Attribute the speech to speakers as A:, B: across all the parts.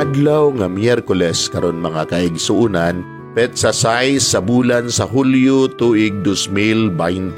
A: Adlaw nga Miyerkules karon, mga kaigsuonan, petsa 6 sa bulan sa Hulyo, tuig 2022.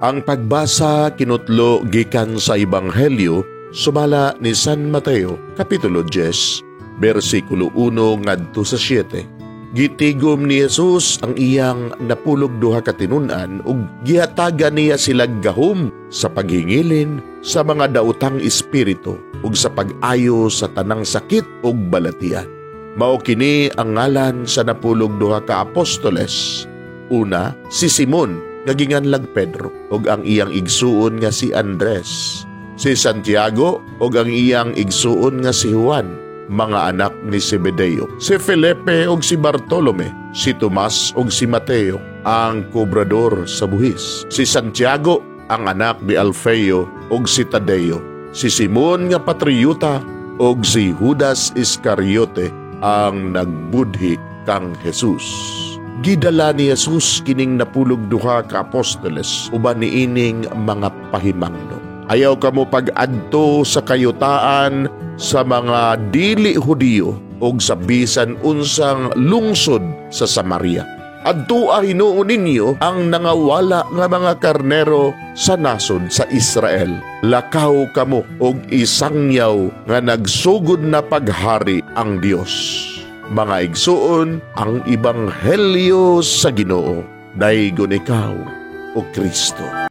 A: Ang pagbasa kinutlo gikan sa Ebanghelyo sumala ni San Mateo, Kapitulo 10, bersikulo 1 ngadto sa 7. Gitigom ni Jesus ang iyang 12 ka tinun-an ug gihatagan niya sila gahom sa paghingilin sa mga daotang espiritu ug sa pag-ayo sa tanang sakit ug balatian. Mao kini ang ngalan sa 12 ka apostoles. Una, si Simon nga ginganlag Pedro ug ang iyang igsuon nga si Andres. Si Santiago ug ang iyang igsuon nga si Juan, mga anak ni Zebedeo. Si Felipe ug si Bartolome, si Tomas ug si Mateo, ang kobrador sa buhis. Si Santiago, ang anak ni Alfeo, ug si Tadeo. Si Simon nga patriota ug si Judas Iscariote, ang nagbudhi kang Jesus. Gidala ni Jesus kining 12 ka apostoles uban niining mga pahimangno: "Ayaw kamo pag-adto sa kayutaan sa mga dili Hudiyo ug sa bisan unsang lungsod sa Samaria. Adtua hinuon ninyo ang nangawala nga mga karnero sa nasod sa Israel. Lakaw kamo og isangyaw nga nagsugod na paghari ang Dios." Mga igsuon, ang Ebanghelyo sa Ginoo. Daygon ikaw, o Kristo.